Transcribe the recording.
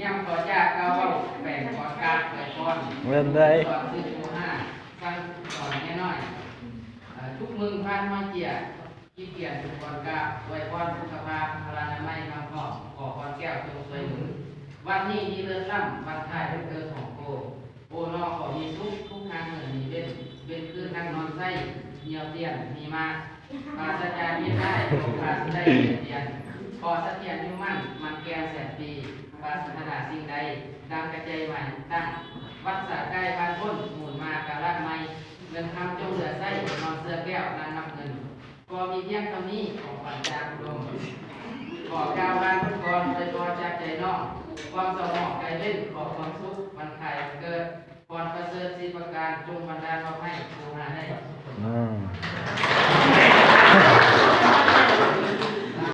ຍາມຂໍຈາກກ່າວເວົ້າແປງກ່ອນກາບອວຍພອນ ແມ່ນໄດ໋ ສອນຊື່ຜູ້ຫ້າ ສັ່ງສອນແມ່ນ້ອຍ ເອີ ທຸກມື້ຜ່ານມາເຈຍ ກິດກຽນທຸກກ່ອນກາບອວຍພອນສຸຂະພາບ ພະລານາໄມນຳພ້ອມ ຂໍພອນແກ້ວຈົ່ງຊ່ວຍໜູນ ວັນນີ້ມີເລີດລ້ຳ ວັນຄ້າຍວັນເກີດຂອງໂກ ໂອນໍຂໍມີສຸກ ທຸກຫາງເຫີນມີເວັ້ນ ເວັ້ນຄືນັ່ງນອນໃຊ້ ຍ່ຽວຕຽນມີມາ ປາສະຈາກເຫດຮ້າຍ ຂອງຂ້າຊິໄດ້ເປັນພຽນ ຂໍສະຖຽນຢູ່ໝັ້ນ ໝັ້ນແກ້ວແສນປີ ປາດຖະໜາສິ່ງໃດ ດັ່ງກະໃຈໝາຍຕັ້ງ ວັດສາກາຍຜ່ານພົ້ນ ໝູນມາກາລະໄມ ເງິນຄຳຈົ່ງເຫຼືອໃຊ້ ນອນເຊື່ອແກ້ວນາງນັບເງິນ ກໍມີພຽງເທົ່ານີ້ ຂໍຂວັນຈາກອຸດົມ ຂໍກ່າວລາທຸກທ່ານ ໂດຍພອນຈາກໃຈນ້ອງ ຄວາມເສົ້າໝອງໄກເວັ້ນ ຂໍຄວາມສຸກວັນຄ້າຍວັນເກີດ ພອນປະເສີດສິບປະການ ຈົ່ງບັນດານມອບໃຫ້ຜູ້ຫາໄດ້ທຸກຄົນ. ອືມ